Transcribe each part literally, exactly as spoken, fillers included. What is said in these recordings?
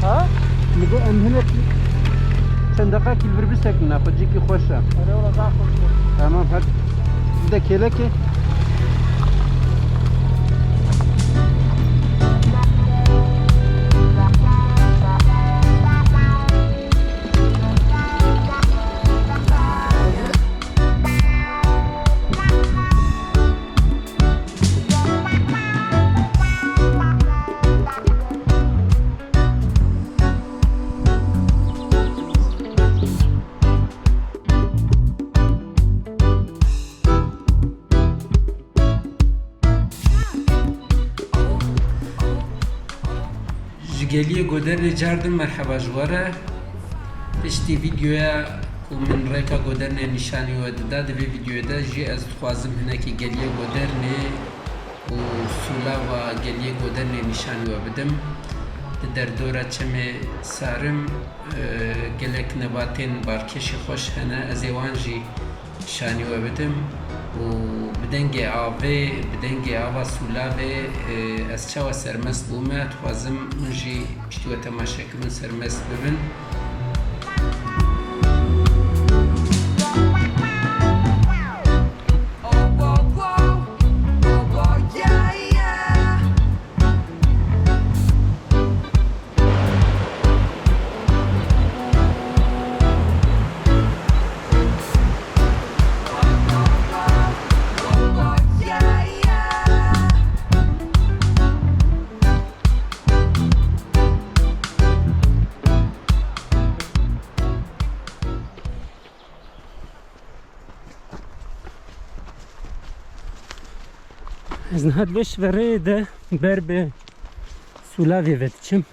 Ha? Li got em hinek çend deqekî li vir bisekine, xwe cîkî xweş e. Erê wala daha xweş e. Tamam, hadi. Bir de kelekê. Ji geliyê Godernê car din merheba ji we re. Piştî vîdeoya ku min rêka Godernê nîşanî we dida, di vê vîdeoyê de jî ez dixwazim hinekî geliyê Godernê û sûlava geliyê Godernê nîşanî we bidim. Di derdora çemê Sarim, e, gelek nebatên balkêşî xweş hene. Ez ê wan jî nîşanî we bidim û bi dengê avê, bi dengê ava sûlavê, e, ez çawa sermest bûme, dixwazim hûn jî piştî we temaşekirin sermest bibin. Ez niha di vê şiverê de ber bi sûlavê ve diçim.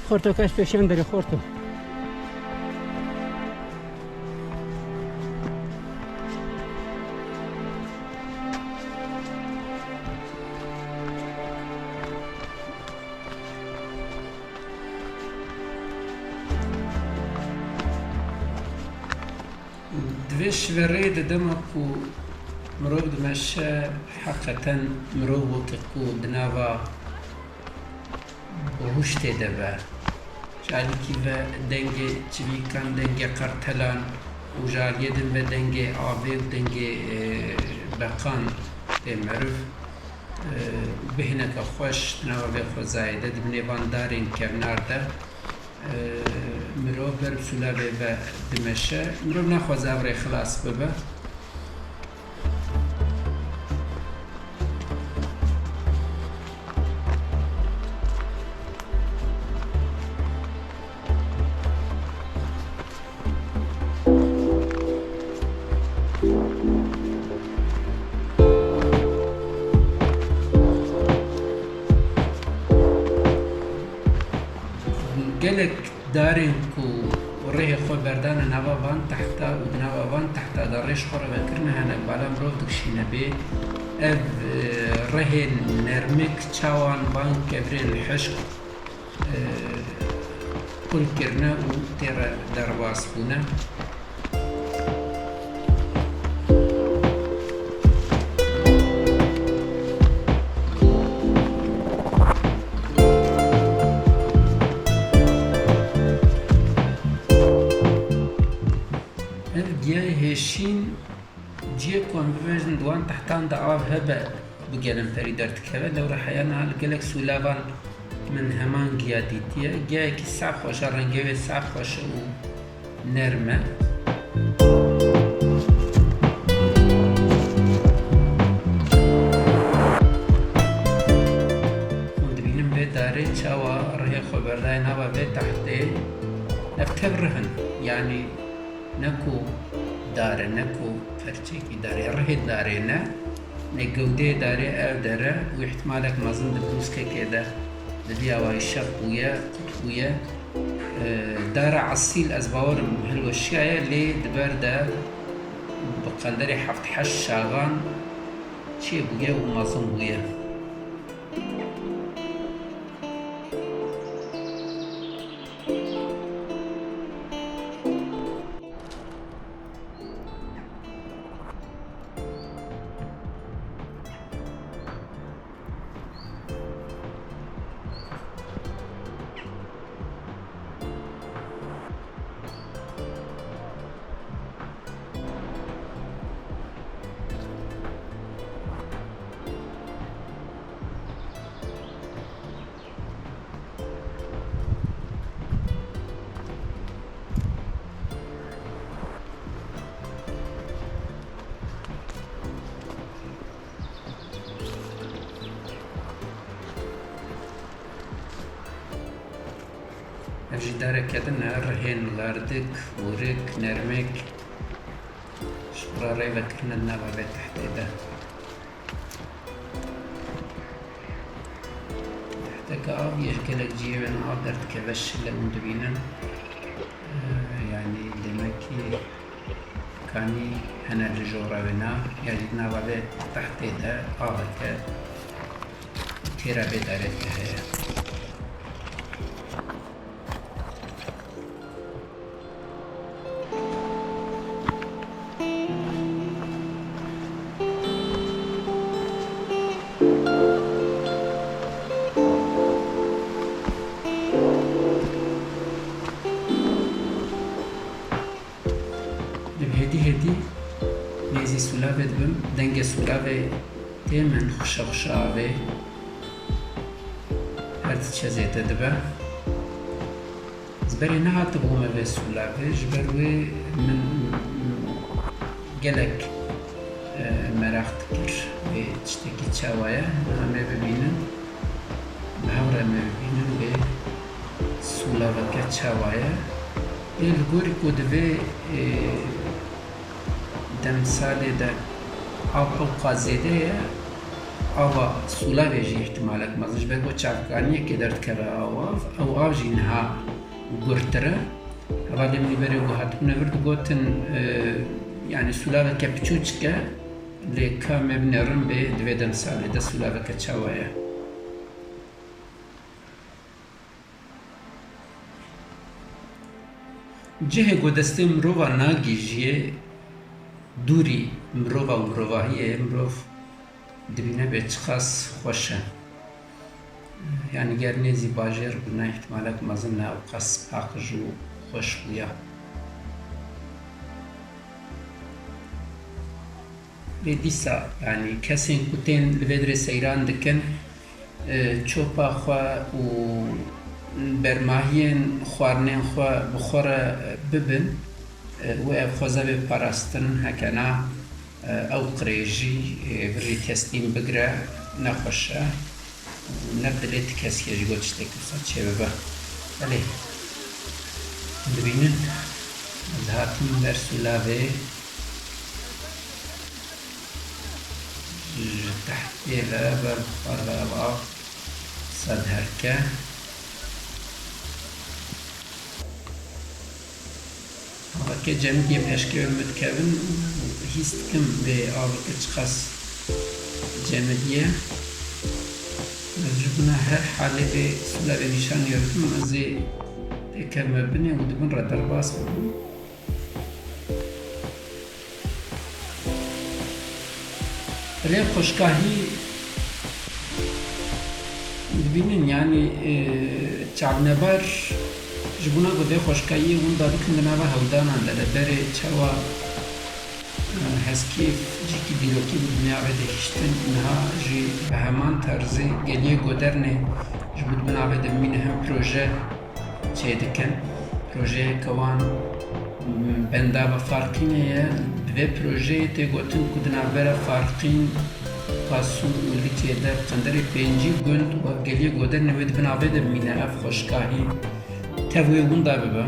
Xorto kaş pêşiyan derê xorto. Di vê şiverê de dema ku mirov dimeşe, heqeten mirov weke ku di nava bihuştê de be. Ji alîkî ve dengê çivîkan, dengê qertelan û ji aliyê din ve dengê avê û dengê, e, beqan tê meriv. E, bêhneke xweş di nava vê xwezayê de, di binê van darên kevnar de, e, mirov ber bi sûlavê ve dimeşe. Mirov naxwaze ev rê xilas bibe. Gelek darên ku rihê xwe berdane nava van tehta û di nava van tehta de rê ji xwe re vekirine, hene bala mirov dikişîne bê. Ev, e, rihên nermik çawan van kevirên hişk, e, qul kirine û tê re derbas bûne. Ev giyayê hêşîn, cihê ku em bibêjin di wan tehtan de av hebe, bi gelemperî derdikeve. Lewra heya niha li gelek sûlavan min heman giya dîtiye. Giyayekî saf xweş e, rengê wê saf xweş e û nerm e. Hûn dibînin vê darê çawa rihê xwe berdaye nava vê tehtê. Ev tev rih in. Yanî ne ku dar e, ne ku perçekî darê, rihê darê ne. Nê gewdeyê darê ev der e û îhtimalek mezin di brûskekê de bi vî awayî şev bûye, qut bûye. E, dara esîl ez bawerim hilweşiyaye, lê di ber de bi qenderê heft heşt şaxan çêbûye û mezin bûye. Ev jî dareke din e, rihên lerdik, hûrik, nermik, ji xwe re rê vekirin di nava vê tehtê de. Tehteke av yê ji gelek cihê ve niha derdikeve, şile hûn dibînin. Ee, yanî demekî kanî hene li jora wê ne, ya jî di nava vê tehtê de aveke têra vê dareke heye. Li hêdî hêdî nêzî sûlavê dibim, dengê sûlavê tê min xweşe xweşe avê her diçe zêde dibe. Ez berê nehatibûme vê sûlavê, ji ber wê min gelek, e, meraq dikir vê tiştekî çawa ye. Niha me bibînin, bi hev re me bibînin vê sûlaveke çawa ye. Lê li gorî ku di vê, e, demsalê de av ew qas zêde ye, ava sûlavê jî îhtimalek mezin, ji ber ku çavkaniyekê derdikeve awa, ew av jî niha gurtir e. Hevalê min li berê ku hatibûne vir digotin, e, yanî sûlaveke piçûçik e, lê ka me binêrin bê di vê demsalê de sûlaveke çawa ye. Cihê ku destê mirova nagihîjiyê, dûrî mirova û mirovahiyê ye, mirov dibîne bê çiqas xweş e. Yanî ger nêzî bajêr bûna, îhtimalek mezin ne ew qas paqij û xweş bûya. Lê dîsa, yanî kesên ku tên li vê dirê seyran dikin, e, çopa xwe û bermahiyên xwarinên xwe bi xwe re bibin, e, û ev xweza bê parastin, heke na, e, ew qirêjî, e, virî teslîm bigire, nexweş e. Û ne bi dilê ti kesî ye ji got tiştekî wisa çêbibe. Belê, dibînin, ez hatim ber sûlavê. Ji tehtê ve ber xwe re ev av sed herke. Aveke cemidiyê bi eşkê min dikevin, hîs dikim vê aveke çiqas cemidî ye. Ez ji bona her halê vê sûlavê nîşanî re dikim, ez ê têkevime binê û di bin re derbas bibim. Rê xweşkahî dibînin, yanî, e, çavnebar ji bona ku vê xweşkahiyê winda bikin di nava hewdanan de, li berê çawa, e, heskî cîkî dîrokî bû di navê de hiştin, niha jî bi heman terzê geliyê Godernê ji bo di navê de bimîne hem proje çêdikin. Projeyeke wan bendava Farqînê ye. Di vê projeyê tê gotin ku di navbera Farqîn, Pasûr û Licê de qenderê pêncî gund û geliyê Godernê wê di bin avê de bimîne, ev xweşkahî tev wê winda bibe.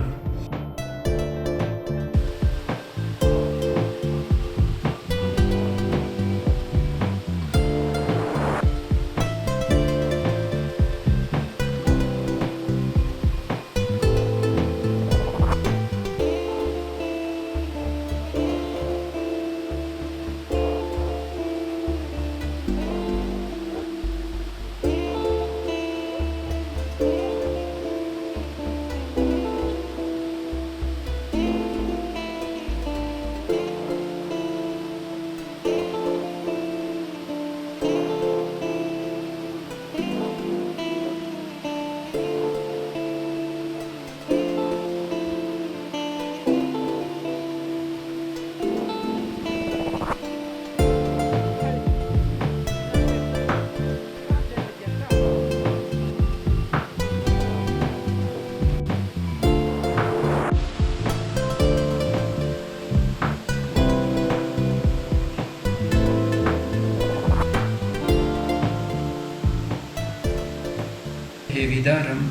Hêvîdar im,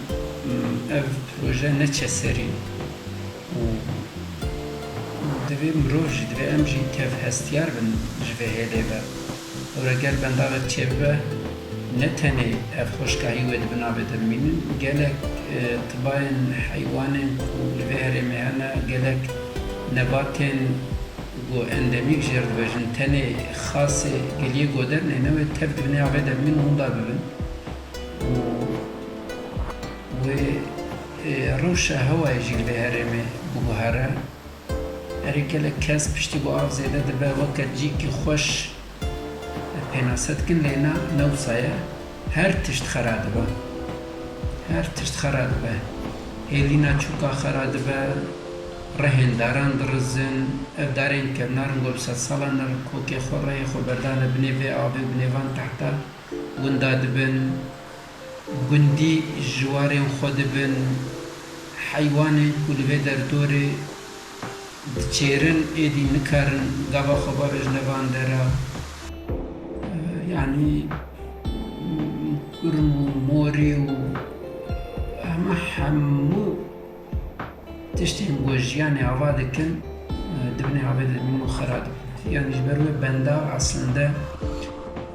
Ev proje neçe serî û divê mirov jî, divê em jî tev hestiyar bin ji vê hêlê ve. Lewre ger benda ve çêbibe, ne tenê ev xweşkahî wê di bin avê de bimînin, gelek, e, tibayên heywanên ku li vê herêmê hene, gelek nebatên ku endemîk jê re dibêjin, tenê xasê geliyê Godernê ne, wê tev di binê avê de bimînin, winda bibin. Û wê, e, rewşa hewayê jî li vê herêmê biguhere. Erê, gelek kes piştî ku av zêde dibe, weke cîkî xweş pênase dikin, lê na, ne wisa ye. Her tişt xera dibe. Her tişt xera dibe. Hêlîna çûka xera dibe, rehên daran dirizin, ev darên kevnar in ku bi sedsalan in, kokê xwe, rehê xwe berdane binê vê avê û binê van tehta, winda dibin. Gundî ji warên xwe dibin, heywanên ku li vê derdorê diçêrin, êdî nikarin gava xwe bavêjine van dera. Yanî, kurm û morî û hema hemû tiştên ku jiyanê ava dikin, e, di binê avê de dibin û xera dibin. Yanî ji ber wê benda eslinde,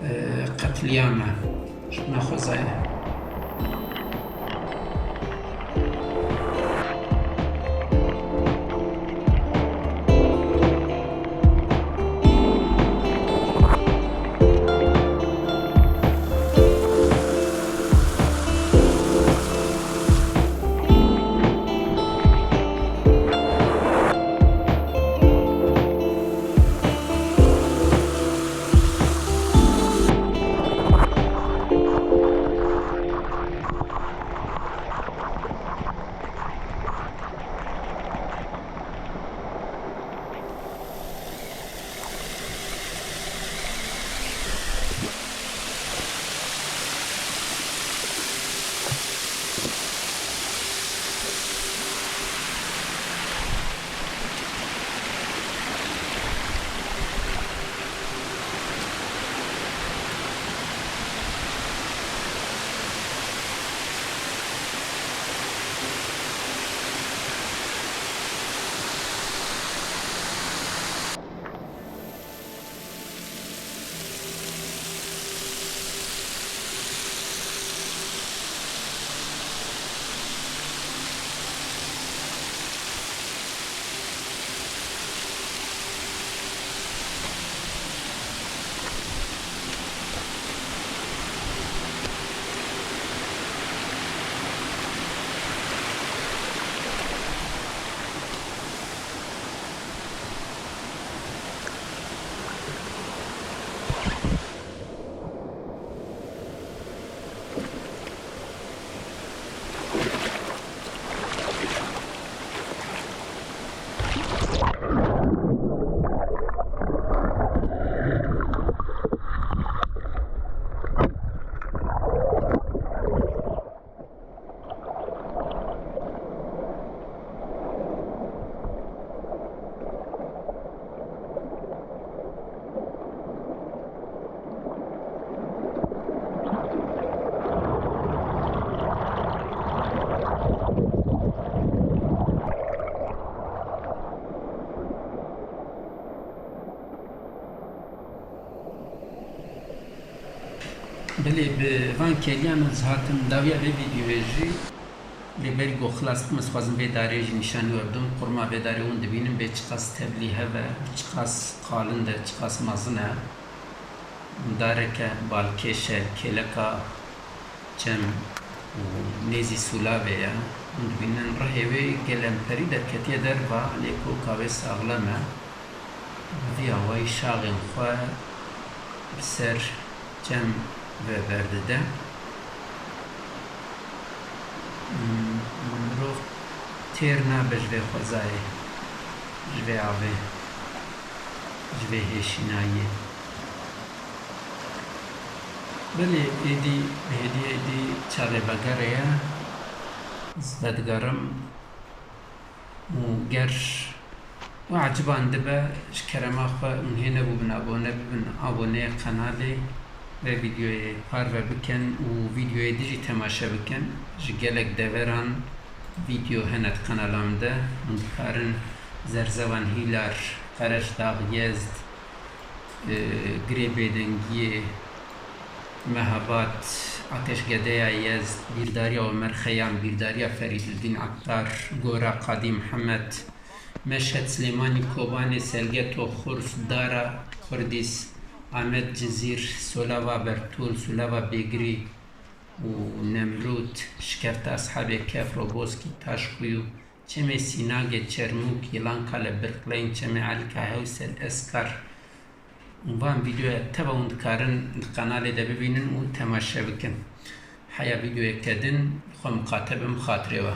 e, qetlîam e. Ji naxweza ye. Belê, bi van kêliyan ez hatim dawiya vê vîdyoyê jî. Lê berî ku xilas bim, ez dixwazim vê darê jî nîşanî we bidim. Qurma vê darê hûn dibînin bê çiqas tevlî hev e, çiqas qalin e, çiqas mezin e. Dareke balkêş e, kêleka çem û nêzî sûlavê ye. Hûn dibînin rihê wê gelê hemperî derketiye derva, lê koka wê saxlem e. Bi vî awayî şaxên xwe bi ser çem ve berdide. Mirov têr nabe ji vê xwezayê, ji vê avê, ji vê hêşînayiyê. Belê, êdî, êdî, êdî çaxê vegerê ye. Ez vedigerim û ger we eciban dibe, ji kerema xwe hûn hê nebûbin abone bibin, aboneyê qenalê. Vê vîdyoyê parve bikin û vîdyoyê din jî temaşe bikin. Ji gelek deveran vîdyo hene di kanala min de. Hûn dikarin Zerzewan Hîlar, Qereşdax Yezd, e, Girê Bêdengiyê, Mehabat, Ateşgedeya Yezd, bîrdariya Omer Xeyam, bîrdariya Ferîdildîn Attar, Gora Qadî Mihemed, Meşhed Silêmanî, Kobanê, Selgeto, Xurs, Dara, Xurdîs, Amed Cizîr, Solava Bertûl, Solava Bêgirî û Nemrûd, Şikefta Eshabê Kef, Roboskî, Taşkuyu, Çemê Sînagê, Çermûk, Yılankale, Birqleyn, Çemê Elîka, Hewsel, Eskar. Van vîdyoya teva hûn dikarin di kanalê de bibînin û temaşe bikin. Heya vîdyoyeke din xwe miqate bim xatirê we.